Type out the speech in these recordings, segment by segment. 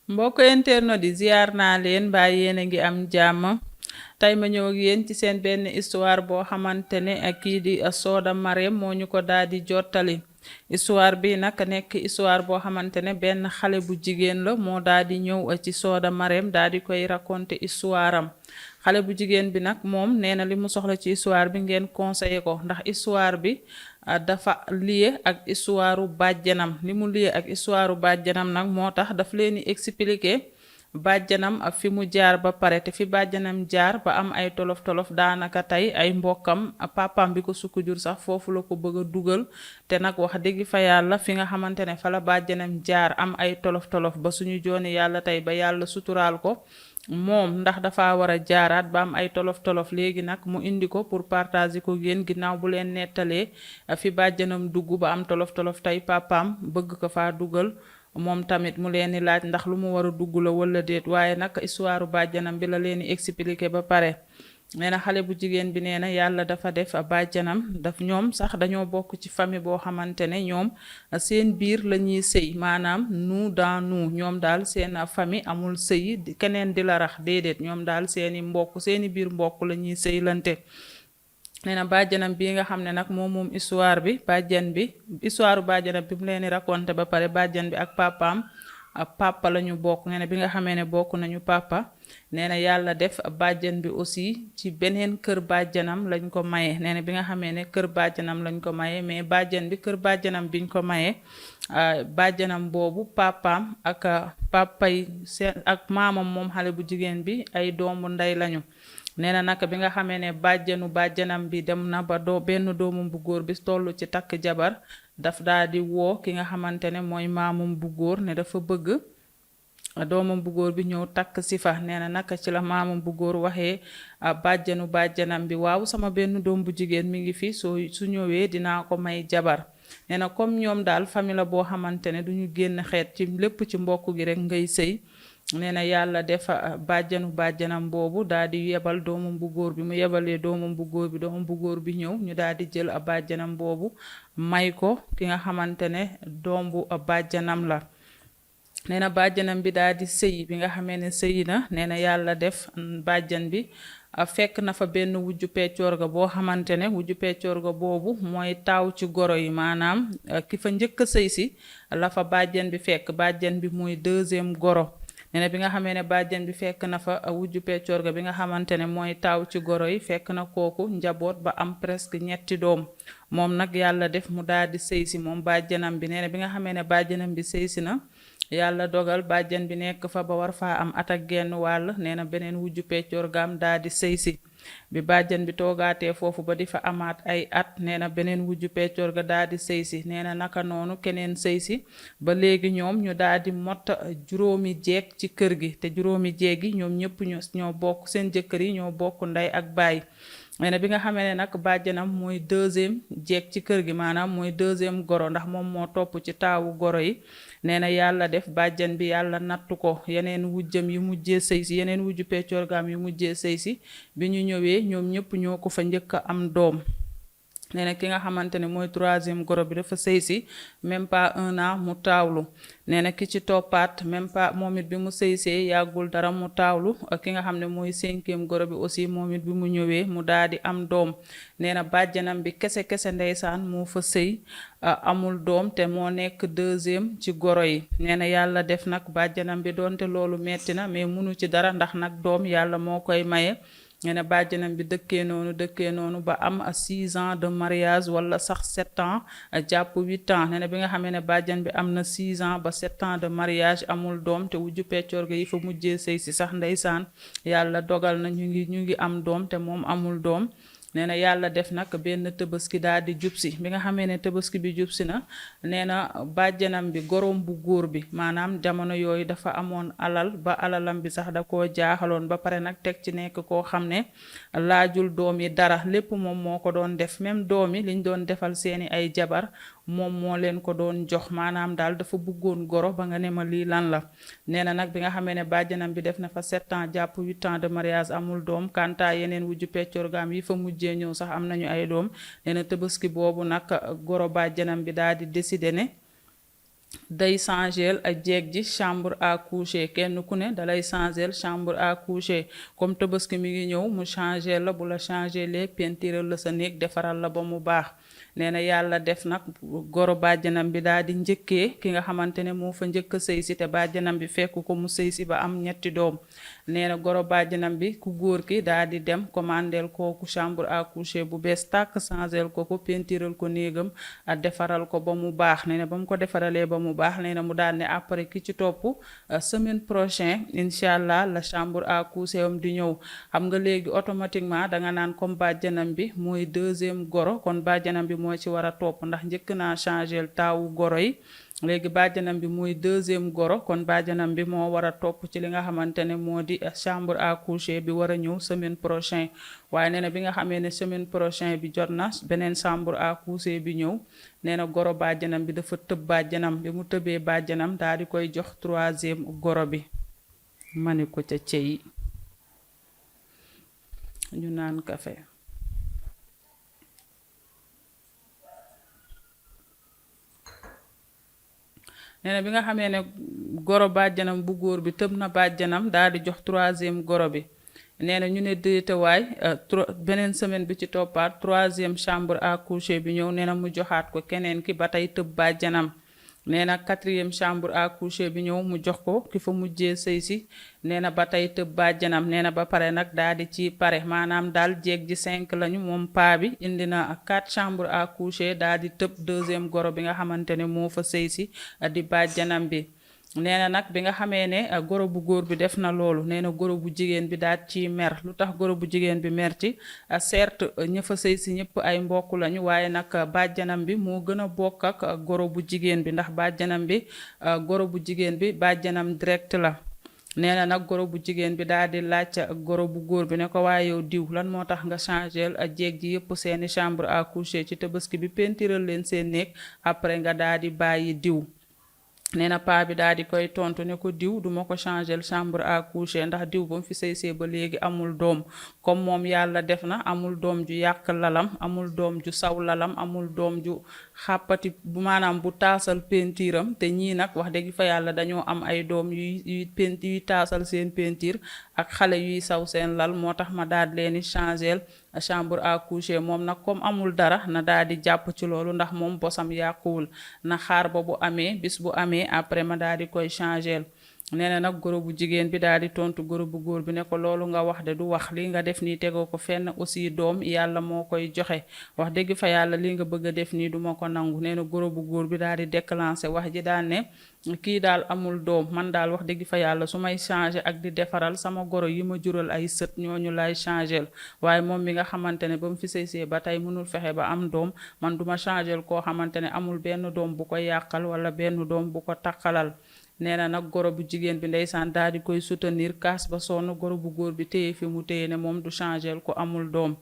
mbokk internet di ziar naa leen mbaa yéen a ngi am jàmm tey ma ñëw ak yéen ci seen benn histoire boo xamante ne ak kii di Soda Marème moo ñu ko daal di jottali histoire bi nag nekk histoire boo xamante ne benn xale bu jigéen la moo daal di ñëw ci Soda Marème daal di koy raconter histoire am xale bu jigéen bi nag moom nee na li mu soxla ci histoire bi ngeen conseiller ko ndax histoire bi dafa lié ak histoire bàjjanam li mu lié ak histoire bàjjanam nag moo tax daf leen di expliquer bàjjanam ak fi mu jaar ba pare te fi bàjjanam jaar ba am ay tolof tolof daanaka tey ay mbokkam papam bi ko sukk jur sax foofu la ko bëgg a dugal te nag wax dëgg fa yàlla fi nga xamante ne fa la bàjjanam jaar am ay tolof tolof ba suñu jooni yàlla tey ba yàlla suturaal ko moom ndax dafa war a jaaraat ba am ay tolof tolof léegi nag mu indi ko pour partager ko yéen ginnaaw bu leen nettalee fi bàjjanam dugg ba am tolof tolof tey papam bëgg ko faa dugal moom tamit mu leen di laaj ndax lu mu war a dugg la wala déet waaye nag histoire bàjjanam bi la leen di expliquer ba pare nee na xale bu jigéen bi nee na yàlla dafa def bàjjanam daf ñoom sax dañoo bokk ci famille boo xamante ne ñoom seen biir la ñuy sëy maanaam nous dans nous ñoom daal seen famille amul sëy keneen di la rax déedéet ñoom daal seeni mbokk seeni biir mbokk la ñuy sëylante nee na bàjjanam bii nga xam ne nag moom histoire bi bàjjan bi histoire bàjjanam bi mu leen di raconté ba pare bàjjan bi ak papaam papa la ñu bokk nee na bi nga xamee ne bokk nañu papa nee na yàlla def bàjjan bi aussi ci beneen kër bàjjanam lañ ko maye nee na bi nga xamee ne kër bàjjanam lañ ko maye mais bàjjan bi kër bàjjanam biñ ko maye bàjjanam boobu papaam ak papay seen ak maamam moom xale bu jigéen bi ay doomu ndey lañu nee na naka bi nga xamee ne bàjjanam bi dem na ba benn doomam bu góor bi toll ci takk jabar daf daal di woo ki nga xamante ne mooy maamam bu góor ne dafa bëgg doomam bu góor bi ñëw takk si fa nee na naka ci la maamam bu góor waxee bàjjanam bi waaw sama benn doom bu jigéen mi ngi fi su ñëwee dinaa ko may jabar nee na comme ñoom daal famille la boo xamante ne duñu génn xeet ci lépp ci mbokk gi rek ngay sëy nee na yàlla defa bàjjanam boobu daal di yebal doomam bu góor bi mu yebalee doomam bu góor bi ñëw ñu daal di jël bàjjanam boobu may ko ki nga xamante ne doom bu bàjjanam la nee na bàjjanam bi daal di sëy bi nga xamee ne sëy na nee na yàlla def bàjjan bi fekk na fa benn wujju peccoorga boo xamante ne wujju peccoorga boobu mooy taaw ci goro yi maanaam ki fa njëkk a sëy si la fa bàjjan bi fekk bàjjan bi mooy deuxième goro nee na bi nga xamee ne bàjjan bi fekk na fa wujju peccoorga bi nga xamante ne mooy taaw ci goro yi fekk na kooku njaboot ba am presque ñetti doom moom nag yàlla def mu daal di sëy si moom bàjjanam bi nee na bi nga xamee ne bàjjanam bi sëy si na yàlla dogal bàjjan bi nekk fa ba war faa am at ak genn wàll nee na beneen wujju peccoorgaam daal di sëy si bi bàjjan bi toogaatee foofu ba di fa amaat ay at nee na beneen wujju peccoor ga daal di sëy si nee na naka noonu keneen sëy si ba léegi ñoom ñu daal di mott juróomi jeeg ci kër gi te juróomi jeeg yi ñoom ñëpp ñoo bokk seen jëkkër yi ñoo bokk ndey ak baay nee na bi nga xamee ne nag bàjjanam mooy deuxième jeeg ci kër gi maanaam mooy deuxième goro ndax moom moo topp ci taawu goro yi nee na yàlla def bàjjan bi yàlla nattu ko yeneen wujjam yu mujjee sëy si yeneen wujju peccoorgaam yu mujjee sëy si bi ñu ñëwee ñoom ñëpp ñoo ko fa njëkk a am doom nee na ki nga xamante ne mooy troisième goro bi dafa sëy si même pas 1 an mu taawlu nee na ki ci toppaat même pas moom it bi mu sëy see yàggul dara mu taawlu ki nga xam ne mooy cinquième goro bi aussi moom it bi mu ñëwee mu daal di am doom nee na bàjjanam bi kese ndeysaan moo fa sëy amul doom te moo nekk deuxième ci goro yi nee na yàlla def nag bàjjanam bi doonte loolu metti na mais munu ci dara ndax nag doom yàlla moo koy maye nee na bàjjanam bi dëkkee noonu ba am 6 ans de mariage wala sax 7 ans jàpp 8 ans nee na bi nga xamee ne bàjjan bi am na 6 ans ba 7 ans de mariage amul doom te wujju peccoor ga yi fa mujjee sëy si sax ndeysaan yàlla dogal na ñu ngi am doom te moom amul doom nee na yàlla def nag benn tëbaski daal di jub si bi nga xamee ne tëbaski bi jub si na nee na bàjjanam bi gorom bu góor bi maanaam jamono yooyu dafa amoon alal ba alalam bi sax da koo jaaxaloon ba pare nag teg ci nekk koo xam ne laajul doom yi dara lépp moom moo ko doon def même doom yi liñ doon defal seeni ay jabar moom moo leen ko doon jox maanaam daal dafa bëggoon goro ba nga ne ma lii lan la nee na nag bi nga xamee ne bàjjanam bi def na fa 7 ans jàpp 8 ans de mariage amul doom kanta yeneen wujju peccorgaam yi fa mujjee ñëw sax am nañu ay doom nee na tëbaski boobu nag goro bàjjanam bi daal di décider ne day changel ak jeeg ji chambre à coucher kenn ku ne dalay changel chambre à coucher comme Tabaski mi ngi ñëw mu changel la bu la changelee pentiral la sa néeg defaral la ba mu baax nee na yàlla def nag goro bàjjanam bi daal di njëkkee ki nga xamante ne moo fa njëkk a sëy si te bàjjanam bi fekk ko mu sëy si ba am ñetti doom nee na goro bàjjanam bi ku góor ki daal di dem commandel kooku chambre à coucher bu bees tàkk changel ko pentiral ko néegam a defaral ko ba mu baax nee na ba mu ko defaralee ba mu baax nee na mu daal ne après ki ci topp semaine prochaine incha allah la chambre à coucher am di ñëw xam nga léegi automatiquement danga naan comme bàjjanam bi mooy deuxième goro kon bàjjanam bi moo ci war a topp ndax njëkk naa changel taawu goro yi léegi bàjjanam bi mooy deuxième goro kon bàjjanam bi moo war a topp ci li nga xamante ne moo di chambre à coucher bi war a ñëw semaine prochain waaye nee na bi nga xamee ne semaine prochain bi jot na beneen chambre à coucher bi ñëw nee na goro bàjjanam bi dafa tëb bàjjanam bi mu tëbee bàjjanam daal di koy jox troisième goro bi mani ko ca cey ñu naan kafe nee na bi nga xamee ne goro bàjjanam bu góor bi tëb na bàjjanam daal di jox troisième goro bi nee na ñu ne déetawaay beneen semaine bi ci toppaat troisième chambre à coucher bi ñëw nee na mu joxaat ko keneen ki ba tey tëb bàjjanam nee na quatrième chambre à coucher bi ñëw mu jox ko ki fa mujjee sëy si nee na ba tey tëb bàjjanam nee na ba pare nag daal di ci pare maanaam daal jeeg ji 5 lañu moom paa bi indi na 4 chambre à coucher daal di tëb deuxième goro bi nga xamante ne moo fa sëy si di bàjjanam bi nee na nag bi nga xamee ne goro bu góor bi def na loolu nee na goro bu jigéen bi daal ci mer lu tax goro bu jigéen bi mer ci certes ña fa sëy si ñëpp ay mbokk lañu waaye nag bàjjanam bi moo gën a bokk ak goro bu jigéen bi ndax bàjjanam bi goro bu jigéen bi bàjjanam direct la nee na nag goro bu jigéen bi daal di laaj goro bu góor bi ne ko waaye yow diw lan moo tax nga changel jeeg ji yëpp seeni chambre à coucher ci Tabaski bi pentiral leen seen néeg après nga daal di bàyyi diw nee na paa bi daal di koy tontu ne ko diw duma ko changer chambre à coucher ndax diw ba mu fi sëysee ba léegi amul doom comme moom yàlla def na amul doom ju yàq lalam amul doom ju saw lalam amul doom ju xàppati bu maanaam bu taasal pentiiram te ñii nag wax dëgg fa yàlla dañoo am ay doom yuy taasal seen pentiir ak xale yuy saw seen lal moo tax ma daal leeni changer chambre à coucher moom nag comme amul dara na daal di jàpp ci loolu ndax moom bosam yàquwul na xaar ba bu amee bis bu amee après ma daal di koy changer nee na nag goro bu jigéen bi daal di tontu goro bu góor bi ne ko loolu nga wax de du wax li nga def nii tegoo ko fenn aussi doom yàlla moo koy joxe wax dëgg fa yàlla li nga bëgg a def nii duma ko nangu nee na goro bu góor bi daal di déclencher wax ji daal ne kii daal amul doom man daal wax dëgg fa yàlla su may changer ak di defaral sama goro yi ma jural ay sët ñooñu lay changer waaye moom mi nga xamante ne ba mu fi sëysee ba tey mënul fexe ba am doom man duma changer koo xamante ne amul benn doom bu ko yàqal wala benn doom bu ko taqalal nee na nag goro bu jigéen bi ndeysaan daal di koy soutenir kaas ba sonn goro bu góor bi téye fi mu téye ne moom du changer ku amul doom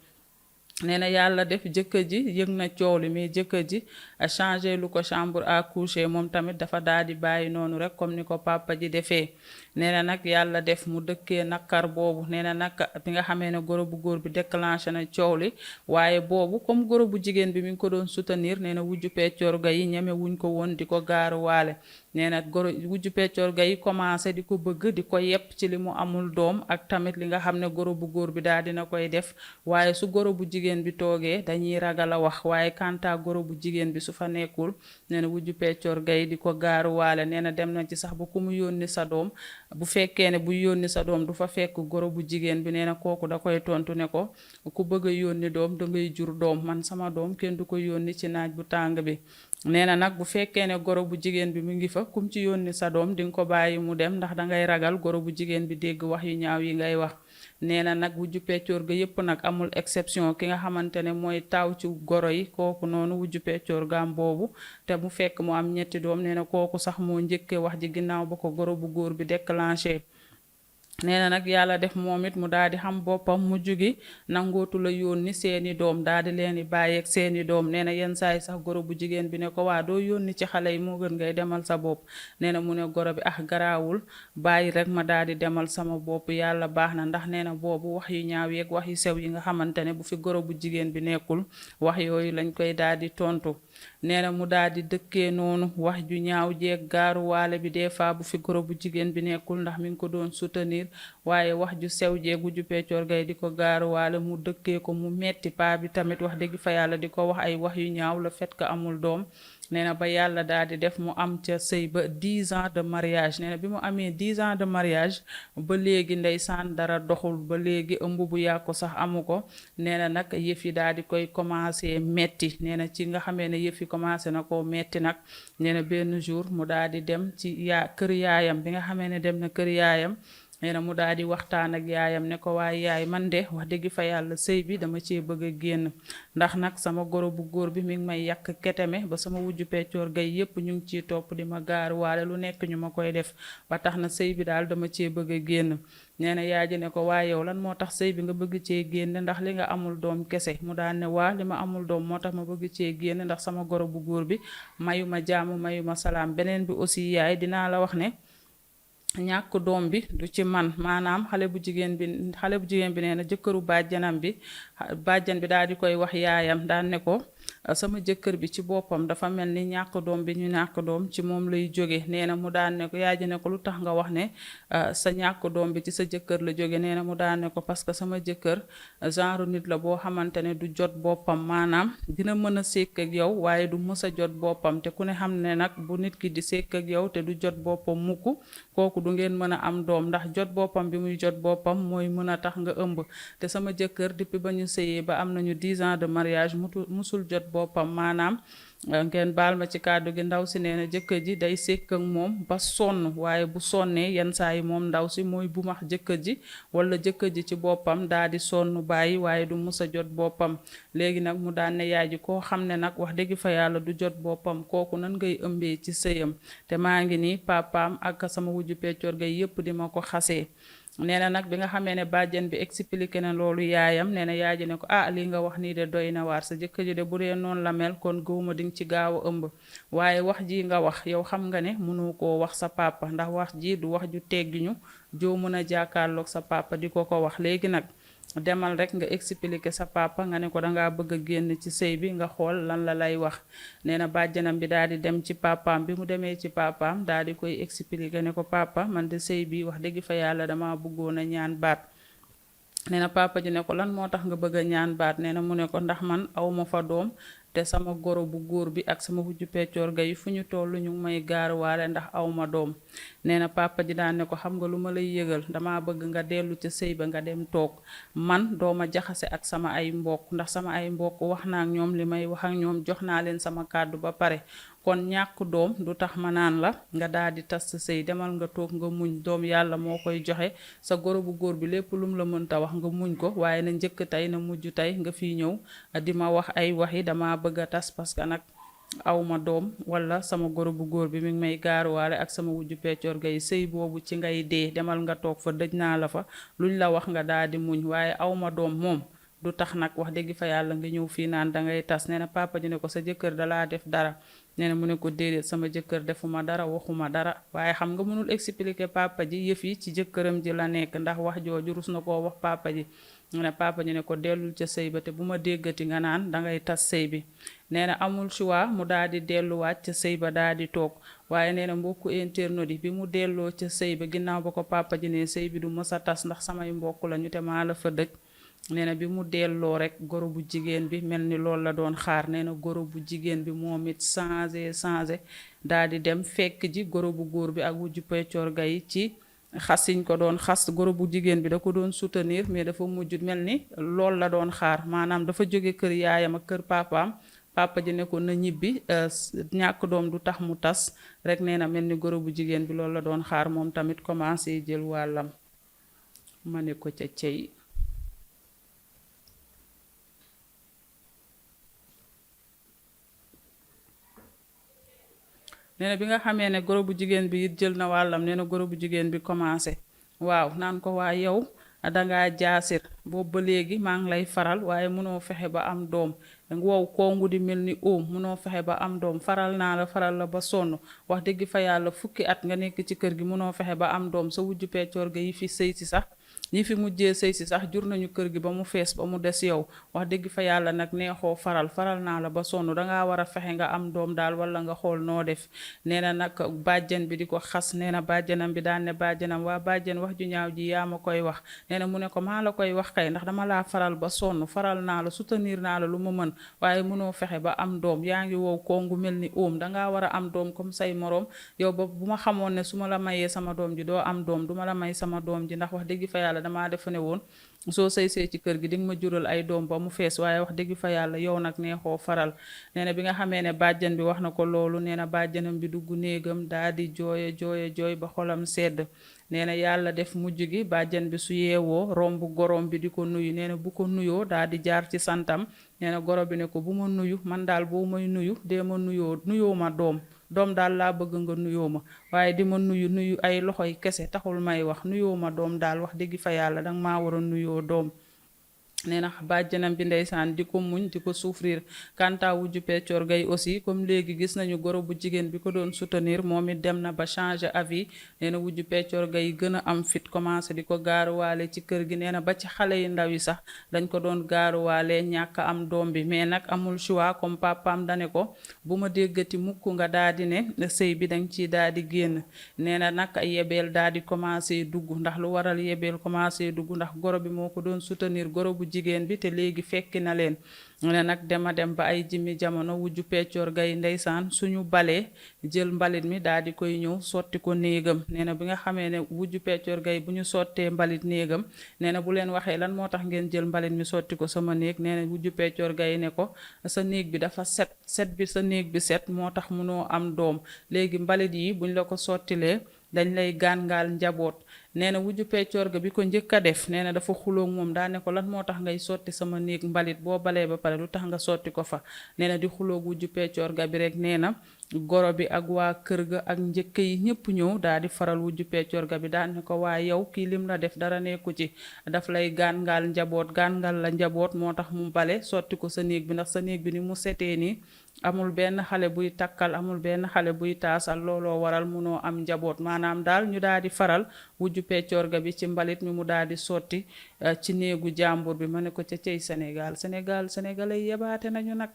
nee na yàlla def jëkkër ji yëg na coow li mais jëkkër ji a changé lu ko chambre à coucher moom tamit dafa daal di bàyyi noonu rek comme ni ko papa ji defee nee na nag yàlla def mu dëkkee nakar boobu nee na nag bi nga xamee ne goro bu góor bi déclenché na coow li waaye boobu comme goro bu jigéen bi mi ngi ko doon soutenir nee na wujju peccorga yi ñeme wuñ ko woon di ko gaaruwaale nee na goro wujju peccorga yi commencé di ko bëgg di ko yepp ci li mu amul doom ak tamit li nga xam ne goro bu góor bi daal dina koy def waaye su goro bu jigéen bi toogee dañuy ragal a wax waaye kanta goro bu jigéen bi su fa nekkul nee na wujju peccorga yi di ko gaaruwaale nee na dem na ci sax ba ku mu yónni sa doom bu fekkee ne bu yónni sa doom du fa fekk goro bu jigéen bi nee na kooku da koy tontu ne ko ku bëgg a yónni doom da ngay jur doom man sama doom kenn du ko yónni ci naaj bu tàng bi nee na nag bu fekkee ne goro bu jigéen bi mu ngi fa kum ci yónni sa doom di nga ko bàyyi mu dem ndax dangay ragal goro bu jigéen bi dégg wax yu ñaaw yi ngay wax nee na nag wujju peccoor ga yépp nag amul exception ki nga xamante ne mooy taaw ci goro yi kooku noonu wujju peccoor gaam boobu te mu fekk mu am ñetti doom nee na kooku sax moo njëkkee wax ji ginnaaw ba ko goro bu góor bi déclenché nee na nag yàlla def moom it mu daal di xam boppam mu jugi nangootu la yónni seeni doom daal di leen di bàyyeeg seeni doom nee na yenn saay sax goro bu jigéen bi ne ko waa doo yónni ci xale yi moo gën ngay demal sa bopp nee na mu ne goro bi ah garaawul bàyyi rek ma daal di demal sama bopp yàlla baax na ndax nee na boobu wax yu ñaaw yeeg wax yu sew yi nga xamante ne bu fi goro bu jigéen bi nekkul wax yooyu lañ koy daal di tontu nee na mu daal di dëkkee noonu wax ju ñaaw jeeg gaaruwaale bi des fois bu fi goro bu jigéen bi nekkul ndax mi ngi ko doon soutenir waaye wax ju sew jeeg wujju peccoor gay di ko gaaruwaale mu dëkkee ko mu metti paa bi tamit wax dëgg fa yàlla di ko wax ay wax yu ñaaw le fait que amul doom nee na ba yàlla daal di def mu am ca sëy ba 10 ans de mariage nee na bi mu amee 10 ans de mariage ba léegi ndeysaan dara doxul ba léegi ëmb bu yàqu sax amu ko nee na nag yëf yi daal di koy commencé metti nee na ci nga xamee ne yëf yi commencé na koo metti nag nee na benn jour mu daal di dem ci kër yaayam bi nga xamee ne dem na kër yaayam nee na mu daal di waxtaan ak yaayam ne ko waaye yaay man de wax dëgg fa yàlla sëy bi dama cee bëgg a génn ndax nag sama goro bu góor bi mi ngi may yàq keteme ba sama wujju peccoor gay yépp ñu ngi ciy topp di ma gaaruwaale lu nekk ñu ma koy def ba tax na sëy bi daal dama cee bëgg a génn nee na yaay ji ne ko waaye yow lan moo tax sëy bi nga bëgg cee génn ndax li nga amul doom kese mu daal ne waa li ma amul doom moo tax ma bëgg cee génn ndax sama goro bu góor bi mayu ma jaamu mayu ma salaam beneen bi aussi yaay dinaa la wax ne ñàkk doom bi du ci man maanaam xale bu jigéen bi nee na jëkkëru bàjjanam bi bàjjan bi daal di koy wax yaayam daan ne ko sama jëkkër bi ci boppam dafa mel ni ñàkk doom bi ñu ñàkk doom ci moom lay jóge nee na mu daan ne ko yaay ji ne ko lu tax nga wax ne sa ñàkk doom bi ci sa jëkkër la jóge nee na mu daan ne ko parce que sama jëkkër genre nit la boo xamante ne du jot boppam maanaam dina mën a sekk ak yow waaye du mës a jot boppam te ku ne xam ne nag bu nit ki di sekk ak yow te du jot boppam mukk kooku du ngeen mën a am doom ndax jot boppam bi muy jot boppam mooy mën a tax nga ëmb te sama jëkkër depuis ba ñu sëyee ba am nañu 10 ans de mariage musul jot boppam maanaam ngeen baal ma ci kàddu gi ndaw si nee na jëkkër ji day sekk ak moom ba sonn waaye bu sonnee yenn saa yi moom ndaw si mooy bu max jëkkër ji wala jëkkër ji ci boppam daa di sonn bàyyi waaye du mus a jot boppam léegi nag mu daan ne yaay ji koo xam ne nag wax dëgg fa yàlla du jot boppam kooku nan ngay ëmbee ci sëyam te maa ngi nii papaam ak sama wujju peccoor gay yépp di ma ko xasee nee na nag bi nga xamee ne bàjjen bi expliqué na loolu yaayam nee na yaay ji ne ko ah lii nga wax nii de doy na waar sa jëkkër ji de bu dee noonu la mel kon gëwuma dinga ci gaaw a ëmb waaye wax ji nga wax yow xam nga ne mënu koo wax sa papa ndax wax ji du wax ju teggiñu joo mën a jàkkaarloog sa papa di ko wax léegi nag demal rek nga expliquer sa papa nga ne ko dangaa bëgg a génn ci sëy bi nga xool lan la lay wax nee na bàjjanam bi daal di dem ci papaam bi mu demee ci papaam daal di koy expliquer ne ko papa man de sëy bi wax dëgg fa yàlla dama bëggoon a ñaan baat nee na papa ji ne ko lan moo tax nga bëgg a ñaan baat nee na mu ne ko ndax man awma fa doom te sama goro bu góor bi ak sama wujju peccoor gay fu ñu toll ñu may gaaruwaale ndax awma doom nee na papa ji daan ne ko xam nga lu ma lay yëgal dama bëgg nga dellu ca sëy ba nga dem toog man dooma jaxase ak sama ay mbokk ndax sama ay mbokk wax naa ak ñoom li may wax ak ñoom jox naa leen sama kàddu ba pare kon ñàkk doom du tax ma naan la nga daal di tas sa sëy demal nga toog nga muñ doom yàlla moo koy joxe sa goro bu góor bi lépp lum la mënta wax nga muñ ko waaye na njëkk tey na mujj tey nga fiy ñëw di ma wax ay waxi dama bëgg a tas parce que nag awma doom wala sama goro bu góor bi mi ngi may gaaruwaale ak sama wujju peccoor gay sëy boobu ci ngay dee demal nga toog fa dëj naa la fa luñ la wax nga daal di muñ waaye awma doom moom du tax nag wax dëgg fa yàlla nga ñëw fii naan dangay tas nee na papa ji ne ko sa jëkkër dalaa def dara nee na mu ne ko déedéet sama jëkkër defuma dara waxuma dara waaye xam nga mënul expliquer papa ji yëf yi ci jëkkëram ji la nekk ndax wax jooju rus na koo wax papa ji mu ne papa ji ne ko dellul ca sëy ba te bu ma déggati nga naan dangay tas sëy bi nee na amul choix mu daal di delluwaat ca sëy ba daal di toog waaye nee na mbokku internaute yi bi mu delloo ca sëy ba ginnaaw ba ko papa ji ne sëy bi du mës a tas ndax samay mbokk la ñu te maa la fa dëj nee na bi mu delloo rek goro bu jigéen bi mel ni loolu la doon xaar nee na goro bu jigéen bi moom it changé daal di dem fekk ji goro bu góor bi ak wujju peccoor gay ci xasiñ ko doon xas goro bu jigéen bi da ko doon soutenir mais dafa mujj mel ni loolu la doon xaar maanaam dafa jóge kër yaayam ak kër papaam papa ji ne ko na ñibbi ñàkk doom du tax mu tas rek nee na mel ni goro bu jigéen bi loolu la doon xaar moom tamit commencé jël wàllam ma ne ko ca cey nee na bi nga xamee ne goro bu jigéen bi it jël na wàllam nee na goro bu jigéen bi commencé waaw naan ko waa yow dangaa jaasir boobu ba léegi maa ngi lay faral waaye mënoo fexe ba am doom wow kongu di mel ni óom mënoo fexe ba am doom faral naa la faral la ba sonn wax dëgg fa yàlla fukki at nga nekk ci kër gi mënoo fexe ba am doom sa wujju peccoor ga yi fi sëy si sax ñi fi mujjee sëy si sax jur nañu kër gi ba mu fees ba mu des yow wax dëgg fa yàlla nag neexoo faral faral naa la ba sonn dangaa war a fexe nga am doom daal wala nga xool noo def nee na nag bàjjen bi di ko xas nee na bàjjenam bi daan ne bàjjenam waa bàjjen wax ju ñaaw ji yaa ma koy wax nee na mu ne ko maa la koy wax kay ndax dama laa faral ba sonn faral naa la soutenir naa la lu ma mën waaye mënoo fexe ba am doom yaa ngi wow kongu mel ni óom dangaa war a am doom comme say moroom yow ba bu ma xamoon ne su ma la mayee sama doom ji doo am doom duma la may sama doom ji ndax wax dëgg fa yàlla damaa defe ne woon soo sëy ci kër gi di nga ma jural ay doom ba mu fees waaye wax dëgg fa yàlla yow nag neexoo faral nee na bi nga xamee ne bàjjan bi wax na ko loolu nee na bàjjanam bi dugg néegam daa di jooy ba xolam sedd nee na yàlla def mujj gi bàjjan bi su yeewoo romb gorom bi di ko nuyu nee na bu ko nuyoo daa di jaar ci santam nee na goro bi ne ko bu ma nuyu man daal boo may nuyu dee ma nuyoo ma doom daal laa bëgg nga nuyoo ma waaye di ma nuyu ay loxoy kese taxul may wax nuyoo ma doom daal wax dëgg fa yàlla danga maa war a nuyoo doom nee na bàjjanam bi ndeysaan di ko muñ di ko souffrir kanta wujju peccoor gay aussi comme léegi gis nañu goro bu jigéen bi ko doon soutenir moom it dem na ba changer avis nee na wujju peccoor gay gën a am fit commencé di ko gaaruwaale ci kër gi nee na ba ci xale yu ndaw yi sax dañ ko doon gaaruwaale ñàkk am doom bi mais nag amul choix comme papaam dane ko bu ma déggati mukk nga daa di ne sëy bi danga ci daa di génn nee na nag yebeel daa di commencé dugg ndax lu waral yebeel commencé dugg ndax goro bi moo ko doon soutenir goro bu jigéen bi te léegi fekki na leen ne nag dema dem ba ay jimmi jamono wujju peccoor gay ndeysaan suñu balee jël mbalit mi daal di koy ñëw sotti ko néegam nee na bi nga xamee ne wujju peccoor gay bu ñu sottee mbalit néegam nee na bu leen waxee lan moo tax ngeen jël mbalit mi sotti ko sama néeg nee na wujju peccoor gay ne ko sa néeg bi dafa set bi sa néeg bi set moo tax munoo am doom léegi mbalit yi buñ la ko sottilee dañ lay gàngaal njaboot nee na wujju peccoor ga bi ko njëkk a def nee na dafa xuloog moom daa ne ko lan moo tax ngay sotti sama néeg mbalit boo balee ba pare lu tax nga sotti ko fa nee na di xuloog wujju peccoor ga bi rek nee na goro bi ak waa kër ga ak njëkk yi ñëpp ñëw daa di faral wujju peccoor ga bi daa ne ko waa yow kii lim la def dara nekku ci daf lay gàngaal njaboot gàngal la njaboot moo tax mu bale sotti ko sa néeg bi ndax sa néeg bi ni mu setee nii amul benn xale buy takkal amul benn xale buy taasal looloo waral munoo am njaboot maanaam daal ñu daal di faral wujju peccoor ga bi ci mbalit mi mu daal di sotti ci néegu jàmbur bi ma ne ko ca cey sénégalais yebaate nañu nag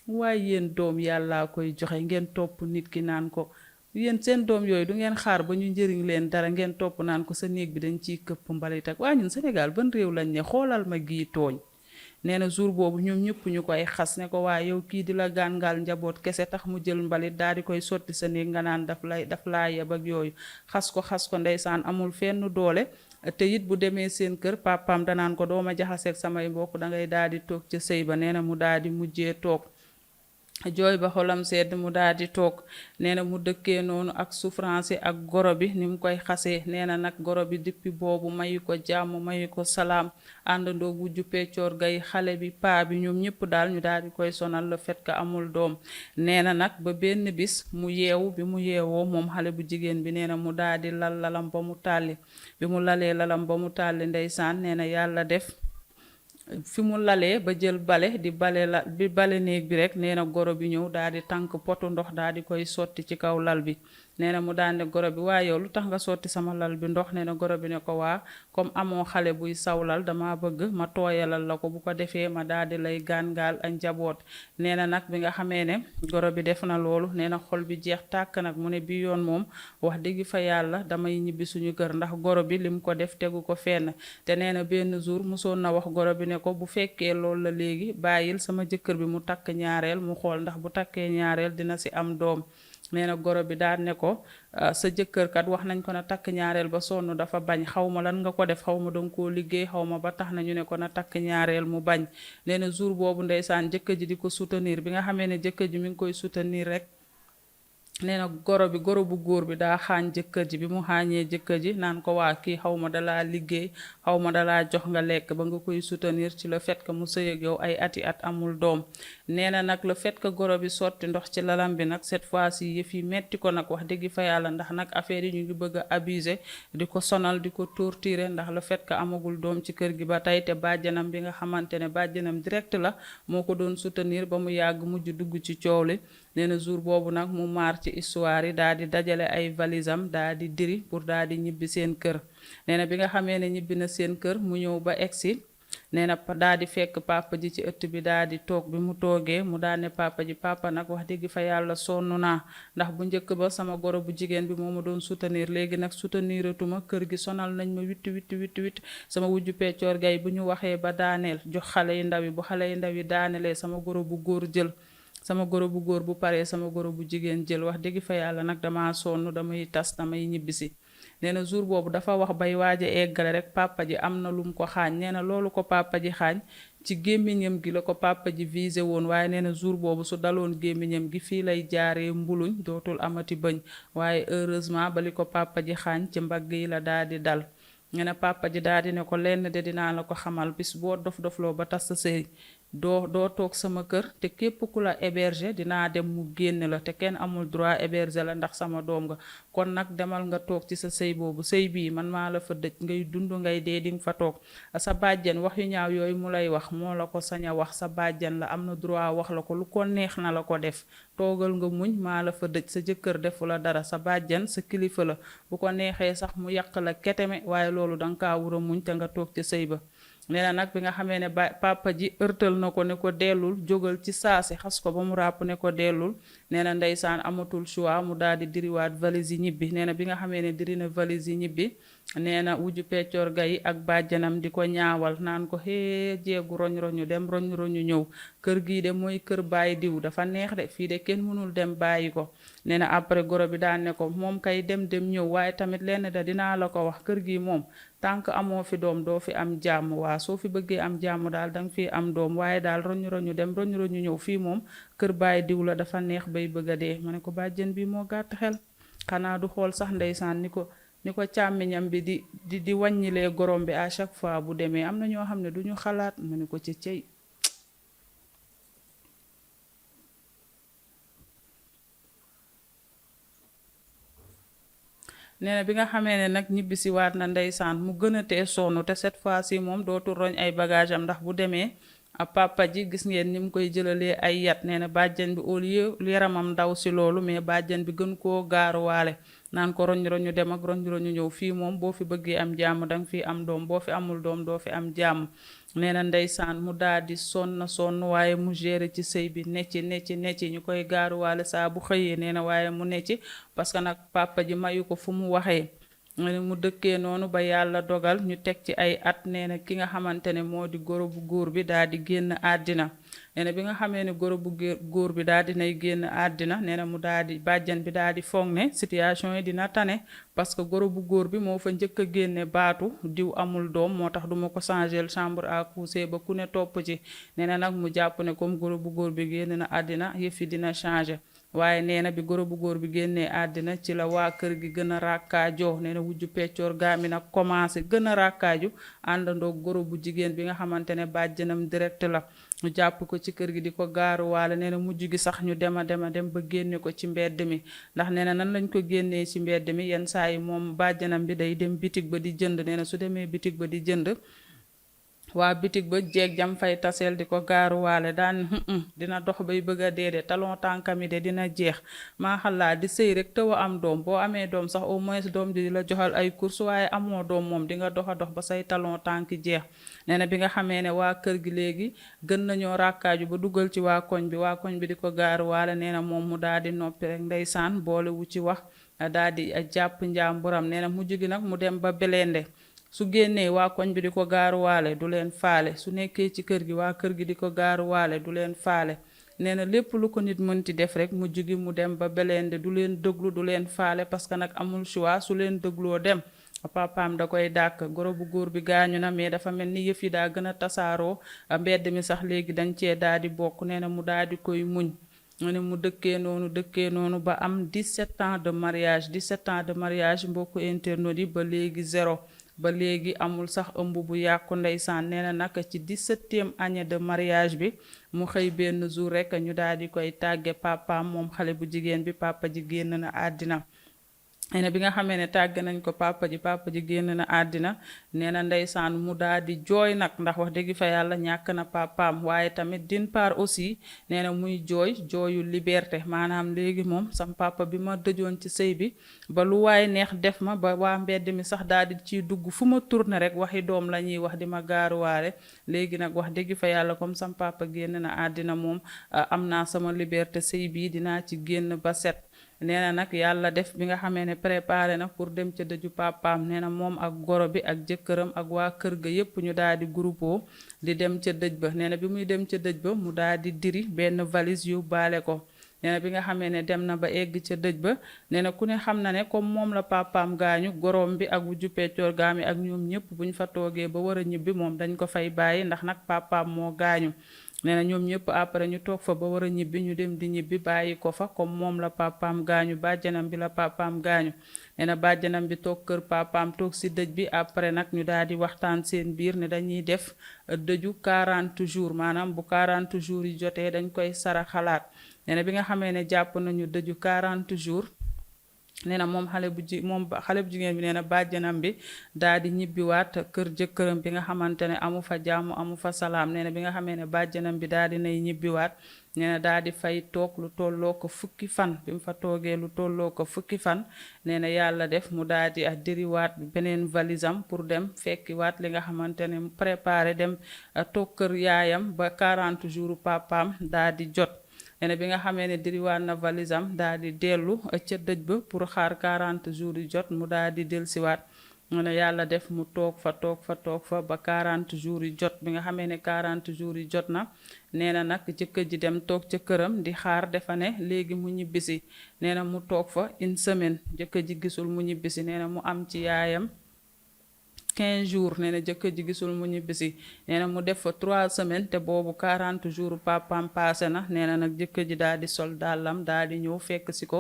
waaye yéen doom yàllaa koy joxe ngeen topp nit ki naan ko yéen seen doom yooyu du ngeen xaar ba ñu njëriñ leen dara ngeen topp naan ko sa néeg bi dañ ciy këpp mbalit ak waa ñun Sénégal ban réew lañ ne xoolal ma gii tooñ nee na jour boobu ñoom ñëpp ñu koy xas ne ko waaye yow kii di la gàngaal njaboot kese tax mu jël mbalit daal di koy sotti sa néeg nga naan daf laa yeb ak yooyu xas ko ndeysaan amul fenn doole te it bu demee seen kër papaam danaan ko dooma jaxaseeg samay mbokk dangay daal di toog ca sëy ba nee na mu daal di mujjee toog jooy ba xolam sedd mu daal di toog nee na mu dëkkee noonu ak souffrance ak goro bi ni mu koy xasee nee na nag goro bi depuis boobu mayu ko jàmm mayu ko salaam àndandoo wujju peccoor gay xale bi paa bi ñoom ñëpp daal ñu daal di koy sonal le fait que amul doom nee na nag ba benn bis mu yeewu bi mu yeewoo moom xale bu jigéen bi nee na mu daal di lal lalam ba mu tàlli bi mu lalee lalam ba mu tàlli ndeysaan nee na yàlla def fi mu lalee ba jël bale di bale néeg bi rek nee na goro bi ñëw daal di tànk potu ndox daal di koy sotti ci kaw lal bi nee na mu daan ne goro bi waa yow lu tax nga sotti sama lal bi ndox nee na goro bi ne ko waa comme amoo xale buy sawlal dama bëgg ma tooyalal la ko bu ko defee ma daal di lay gàngaal ak njaboot nee na nag bi nga xamee ne goro bi def na loolu nee na xol bi jeex tàkk nag mu ne bi yoon moom wax dëgg fa yàlla damay ñibbi suñu kër ndax goro bi lim ko def tegu ko fenn te nee na benn jour musoon na wax goro bi ne ko bu fekkee loolu la léegi bàyyil sama jëkkër bi mu takk ñaareel mu xool ndax bu takkee ñaareel dina si am doom nee na goro bi daal ne ko sa jëkkër kat wax nañ ko na takk ñaareel ba sonn dafa bañ xaw ma lan nga ko def xaw ma danga koo liggéey xaw ma ba tax nañu ne ko na takk ñaareel mu bañ nee na jour boobu ndeysaan jëkkër ji di ko soutenir bi nga xamee ne jëkkër ji mi ngi koy soutenir rek nee na goro bu góor bi daa xaañ jëkkër ji bi mu xaañee jëkkër ji naan ko waa kii xaw ma dalaa liggéey xaw ma dalaa jox nga lekk ba nga koy soutenir ci le fait que mu sëy ak yow ay ati at amul doom nee na nag le fait que goro bi sotti ndox ci lalam bi nag cette fois-ci yëf yi metti ko nag wax dëgg fa yàlla ndax nag affaire yi ñu ngi bëgg a abuser di ko sonal di ko torturer ndax le fait que amagul doom ci kër gi ba tey te bàjjanam bi nga xamante ne bàjjanam direct la moo ko doon soutenir ba mu yàgg mujj dugg ci coow li nee na jour boobu nag mu maar ci histoire yi daal di dajale ay valisam daal di diri pour daal di ñibbi seen kër nee na bi nga xamee ne ñibbi na seen kër mu ñëw ba egsi nee na daal di fekk papa ji ci ëtt bi daal di toog bi mu toogee mu daal ne papa ji papa nag wax dëgg fa yàlla sonn naa ndax bu njëkk ba sama goro bu jigéen bi moo ma doon soutenir léegi nag souteniratuma kër gi sonal nañ ma witt sama wujju peccoor gay bu ñu waxee ba daaneel jox xale yu ndaw yi bu xale yu ndaw yi daanelee sama goro bu góor jël sama goro bu góor bu paree sama goro bu jigéen jël wax dëgg fa yàlla nag dama sonn damay tas damay ñibbisi nee na jour boobu dafa wax bay waaj a eggale rek papa ji am na lum ko xaañ nee na loolu ko papa ji xaañ ci gémmiñam gi la ko papa ji visé woon waaye nee na jour boobu su daloon gémmiñam gi fii lay jaaree mbuluñ dootul amati bëñ waaye heureusement bali ko papa ji xaañ ci mbagg yi la daal di dal nee na papa ji daal di ne ko lenn de dinaa la ko xamal bis boo dof-dofloo ba tas sa sëy doo toog sama kër te képp ku la héberger dinaa dem mu génne la te kenn amul droit héberger la ndax sama doom nga kon nag demal nga toog ci sa sëy boobu sëy bii man maa la fa dëj ngay dund ngay dee di nga fa toog sa bàjjen wax yu ñaaw yooyu mu lay wax moo la ko sañ a wax sa bàjjen la am na droit wax la ko lu ko neex na la ko def toogal nga muñ maa la fa dëj sa jëkkër defu la dara sa bàjjen sa kilifa la bu ko neexee sax mu yàq la keteme waaye loolu danga kaa war a muñ te nga toog ci sëy ba nee na nag bi nga xamee ne papa ji ërtal na ko ne ko dellul jógal ci saasi xas ko ba mu ràpp ne ko dellul nee na ndeysaan amatul choix mu daal di diriwaat valise yi ñibbi nee na bi nga xamee ne diri na valise yi ñibbi nee na wujju peccoor gay ak bàjjanam di ko ñaawal naan ko xée jeegu roñ-roñu dem roñ-roñu ñëw kër gii de mooy kër bàyyi diw dafa neex de fii de kenn mënul dem bàyyi ko nee na après goro bi daan ne ko moom kay dem ñëw waaye tamit lenn da dinaa la ko wax kër gi moom tànk amoo fi doom doo fi am jàmm waa soo fi bëggee am jàmm daal danga fi am doom waaye daal roñu-roñu dem roñu-roñu ñëw fii moom kër bàyyi diw la dafa neex bay bëgg a dee ma ne ko bàjjen bi moo gàtt xel xanaa du xool sax ndeysaan ni ko càmmiñam bi di wàññilee gorom bi à chaque fois bu demee am na ñoo xam ne duñu xalaat ma ne ko ci cey nee na bi nga xamee ne nag ñibbisi waat na ndeysaan mu gën a tee sonn te cette fois-ci moom dootul roñ ay bagage am ndax bu demee a papa ji gis ngeen ni mu koy jëlalee ay yat nee na bàjjen bi au lieu yaramam ndaw si loolu mais bàjjen bi gën koo gaaruwaale naan ko roñ-roñu dem ak roñ-roñu ñëw fii moom boo fi bëggee am jàmm danga fi am doom boo fi amul doom doo fi am jàmm nee na ndeysaan mu daal di sonn waaye mu géré ci sëy bi necci ñu koy gaaruwaale saa bu xëyee nee na waaye mu necci parce que nag papa ji mayu ko fu mu waxee mu dëkkee noonu ba yàlla dogal ñu teg ci ay at nee na ki nga xamante ne moo di goro bu góor bi daal di génn àddina nee na bi nga xamee ne goro bu góor bi daal dinay génn àddina nee na mu daal di bàjjan bi daal di foog ne situation yi dina tane parce que goro bu góor bi moo fa njëkk a génne baatu diw amul doom moo tax duma ko changer chambre à coucher ba ku ne topp ci nee na nag mu jàpp ne comme goro bu góor bi génn na àddina yëf yi dina changer waaye nee na bi goro bu góor bi génnee àddina ci la waa kër gi gën a ràkkaajoo nee na wujju peccoor gaa mi nag commencé gën a ràkkaaju àndandoo goro bu jigéen bi nga xamante ne bàjjanam direct la ñu jàpp ko ci kër gi di ko gaaruwaale nee na mujj gi sax ñu dem ba génne ko ci mbedd mi ndax nee na nan lañ ko génnee ci mbedd mi yenn saa yi moom bàjjanam bi day dem bitig ba di jënd nee na su demee bitig ba di jënd waa bitig ba jeeg jam fay taseel di ko gaaruwaale daan dina dox bay bëgg a dee de talon tànkami de dina jeex maa xalaa di sëy rek tëw a am doom boo amee doom sax au moins doom di la joxal ay course waaye amoo doom moom di nga dox a dox ba say talon tànki jeex nee na bi nga xamee ne waa kër gi léegi gën nañoo ràkkaaju ba dugal ci waa koñ bi di ko gaaruwaale nee na moom mu daal di noppi rek ndeysaan boole wu ci wax daal di jàpp njàmburam nee na mujj gi nag mu dem ba belende su génnee waa koñ bi di ko gaaruwaale du leen faale su nekkee ci kër gi waa kër gi di ko gaaruwaale du leen faale nee na lépp lu ko nit mënti def rek mujj gi mu dem ba belende du leen déglu du leen faale parce que nag amul choix su leen dégloo dem papaam da koy dàkk goro bu góor bi gaañu na mais dafa mel ni yëf yi daa gën a tasaaroo mbedd mi sax léegi dañ cee daal di bokk nee na mu daal di koy muñ mu ne mu dëkkee noonu ba am 17 ans de mariage 17 ans de mariage mbokku internautes yi ba léegi zéro ba léegi amul sax ëmb bu yàqu ndeysaan nee na nag ci 17e année de mariage bi mu xëy benn jour rek ñu daal di koy tàgge papaam moom xale bu jigéen bi papa ji génn na àddina nee na bi nga xamee ne tàgg nañ ko papa ji génn na àddina nee na ndeysaan mu daal di jooy nag ndax wax dëgg fa yàlla ñàkk na papaam waaye tamit d'une part aussi nee na muy jooyu liberté maanaam léegi moom sam papa bi ma dëjoon ci sëy bi ba lu waaye neex def ma ba waa mbedd mi sax daal di ciy dugg fu ma tourné rek waxi doom la ñuy wax di ma gaaruwaale léegi nag wax dëgg fa yàlla comme sam papa génn na àddina moom am naa sama liberté sëy bii dinaa ci génn ba set nee na nag yàlla def bi nga xamee ne préparé na pour dem ca dëju papaam nee na moom ak goro bi ak jëkkëram ak waa kër ga yépp ñu daal di groupe di dem ca dëj ba nee na bi muy dem ca dëj ba mu daal di diri benn valise yu baale ko nee na bi nga xamee ne dem na ba egg ca dëj ba nee na ku ne xam na ne comme moom la papaam gaañu gorom bi ak wujju peccoor gaami ak ñoom ñëpp bu ñu fa toogee ba war a ñibbi moom dañ ko fay bàyyi ndax nag papaam moo gaañu nee na ñoom ñëpp après ñu toog fa ba war a ñibbi ñu dem di ñibbi bàyyi ko fa comme moom la papaam gaañu bàjjanam bi la papaam gaañu nee na bàjjanam bi toog kër papaam toog si dëj bi après nag ñu daal di waxtaan seen biir ne dañuy def dëju 40 jours maanaam bu 40 jours yi jotee dañ koy sara xalaat nee na bi nga xamee ne jàpp nañu dëju 40 jours nee na moom xale bu jigéen bi nee na bàjjanam bi daal di ñibbiwaat kër jëkkëram bi nga xamante ne amu fa jàmm amu fa salaam nee na bi nga xamee ne bàjjanam bi daal di nay ñibbiwaat nee na daal di fay toog lu tolloo ko fukki fan bi mu fa toogee lu tolloo ko fukki fan nee na yàlla def mu daal di diriwaat beneen valisam pour dem fekkiwaat li nga xamante ne préparé dem toog kër yaayam ba 40 jours papaam daal di jot nee na bi nga xamee ne diriwaat na valisam daal di dellu ca dëj ba pour xaar 40 jours yi jot mu daal di dellusiwaat mu ne yàlla def mu toog fa ba 40 jours yi jot bi nga xamee ne 40 jours yi jot na nee na nag jëkkër ji dem toog ca këram di xaar defa ne léegi mu ñibbisi nee na mu toog fa une semaine jëkkër ji gisul mu ñibbisi nee na mu am ci yaayam 15 jours nee na jëkkër ji gisul mu ñibbisi nee na mu def fa 3 semaines te boobu 40 jours papam passé na nee na nag jëkkër ji daal di sol dàllam daal di ñëw fekk si ko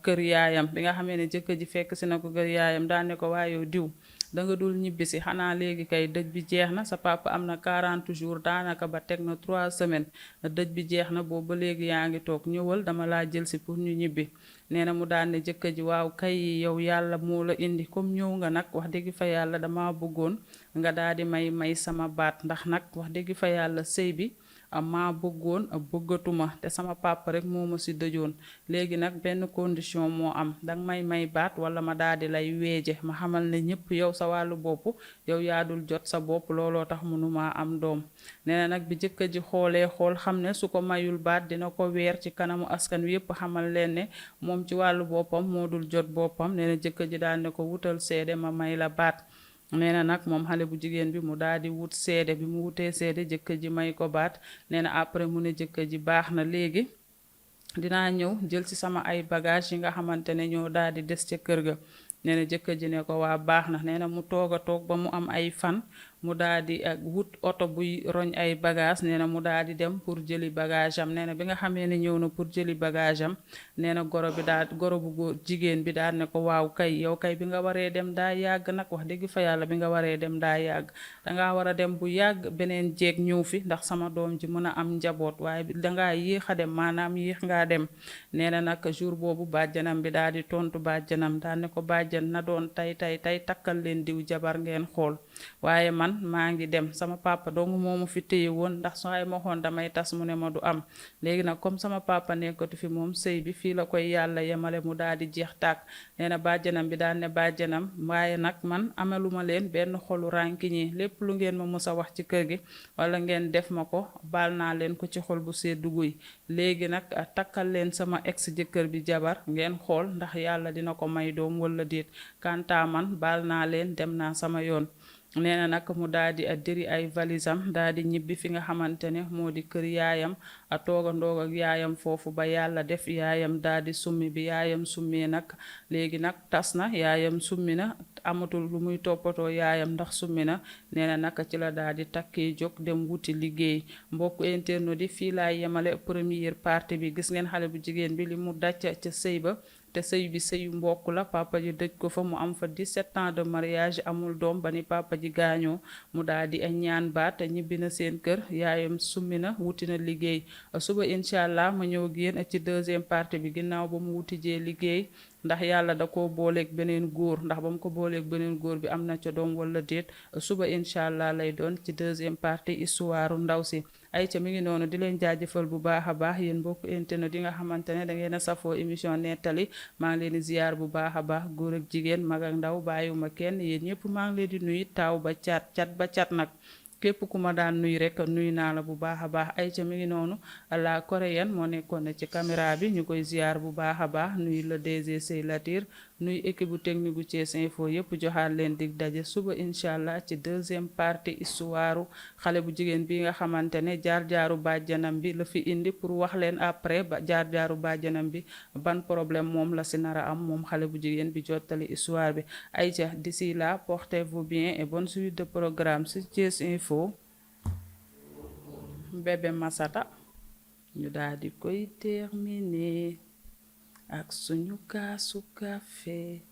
kër yaayam bi nga xamee ne jëkkër ji fekk si na ko kër yaayam daal ne ko waaye diw da nga dul ñibbisi xanaa léegi kay dëj bi jeex na sa papa am na 40 jours daanaka ba teg na 3 semaines dëj bi jeex na boobu ba léegi yaa ngi toog ñëwal dama laa jël si pour ñu ñibbi nee na mu daan ne jëkkër ji waaw kay yow yàlla moo la indi comme ñëw nga nag wax dëgg fa yàlla dama bëggoon nga daal di may sama baat ndax nag wax dëgg fa yàlla sëy bi maa bëggoon bëggatuma te sama papa rek moo ma si dëjoon léegi nag benn condition moo am danga may baat wala ma daal di lay weeje ma xamal ne ñëpp yow sa wàllu bopp yow yaa dul jot sa bopp looloo tax mënumaa am doom nee na nag bi jëkkër ji xoolee xool xam ne su ko mayul baat dina ko weer ci kanamu askan wi yëpp xamal leen ne moom ci wàllu boppam moo dul jot boppam nee na jëkkër ji daal ne ko wutal seede ma may la baat nee na nag moom xale bu jigéen bi mu daal di wut seede bi mu wutee seede jëkkër ji may ko baat nee na après mu ne jëkkër ji baax na léegi dinaa ñëw jël ci sama ay bagage yi nga xamante ne ñoo daal di des ca kër ga nee na jëkkër ji ne ko waa baax na nee na mu toog a toog ba mu am ay fan mu daal di wut oto buy roñ ay bagage nee na mu daal di dem pour jëli bagage am nee na bi nga xamee ne ñëw na pour jëli bagage am nee na goro bu góor jigéen bi daal ne ko waaw kay yow kay bi nga waree dem daa yàgg nag wax dëgg fa yàlla bi nga waree dem daa yàgg dangaa war a dem bu yàgg beneen jeeg ñëw fi ndax sama doom ji mën a am njaboot waaye dangaa yéex a dem maanaam yéex ngaa dem nee na nag jour boobu bàjjanam bi daal di tontu bàjjanam daal ne ko bàjjan na doon tey takkal leen diw jabar ngeen xool waaye man maa ngi dem sama papa dong moomu fi téye woon ndax soo ay ma xoon damay tas mu ne ma du am léegi nag comme sama papa nekkatu fi moom sëy bi fii la koy yàlla yemale mu daal di jeex tàkk nee na bàjjanam bi daal ne bàjjanam waaye nag man ameluma leen benn xolu rànkiñi lépp lu ngeen ma mës a wax ci kër gi wala ngeen def ma ko baal naa leen ko ci xol bu seddu guy léegi nag takkal leen sama ex jëkkër bi jabar ngeen xool ndax yàlla dina ko may doom wala déet kanta man baal naa leen dem naa sama yoon nee na nag mu daal di diri ay valisam daal di ñibbi fi nga xamante ne moo di kër yaayam a toogandoog ak yaayam foofu ba yàlla def yaayam daal di summi bi yaayam summee nag léegi nag tas na yaayam summi na amatul lu muy toppatoo yaayam ndax summi na nee na naka ci la daal di takkee jóg dem wuti liggéey mbokk internet di fii laay yemale première partie bi gis ngeen xale bu jigéen bi li mu dacc ca sëy ba te sëy bi sëyu mbokk la papa ji dëj ko fa mu am fa 17 ans de mariage amul doom ba ni papa ji gaañoo mu daal di ñaan baat ñibbi na seen kër yaayam summi na wuti na liggéey suba incha allah ma ñëw ak yéen ci deuxième partie bi ginnaaw ba mu wuti jee liggéey ndax yàlla da ko booleeg beneen góor ndax ba mu ko booleeg beneen góor bi am na ca doom wala déet suba incha allah lay doon ci deuxième partie histoire ndaw si ay ca mi ngi noonu di leen jaajëfal bu baax a baax yéen mbokk internet yi nga xamante ne da ngeen a safoo émission nettali maa ngi leen di ziar bu baax a baax góor ak jigéen mag ak ndaw bàyyiwuma kenn yéen ñëpp maa ngi leen di nuyu taaw ba cat ba cat nag képp ku ma daan nuyu rek nuyu naa la bu baax a baax ay ca mi ngi noonu la coréenne moo nekkoon ne ci caméra bi ñu koy ziar bu baax a baax nuyu la DG Sey Latir nuyu équipe bu technique bu Thiès Info yëpp joxaat leen dig daje suba incha allah ci deuxième partie histoire xale bu jigéen bi nga xamante ne jaar-jaaru bàjjanam bi la fi indi pour wax leen après ba jaar-jaaru bàjjanam bi ban problème moom la si nar a am moom xale bu jigéen bi jottali histoire bi ay ca d'ici là portez-vous bien et bonne suite de programme sur Thiès Info bébé Masata ñu daal di koy terminer ak suñu kaasu café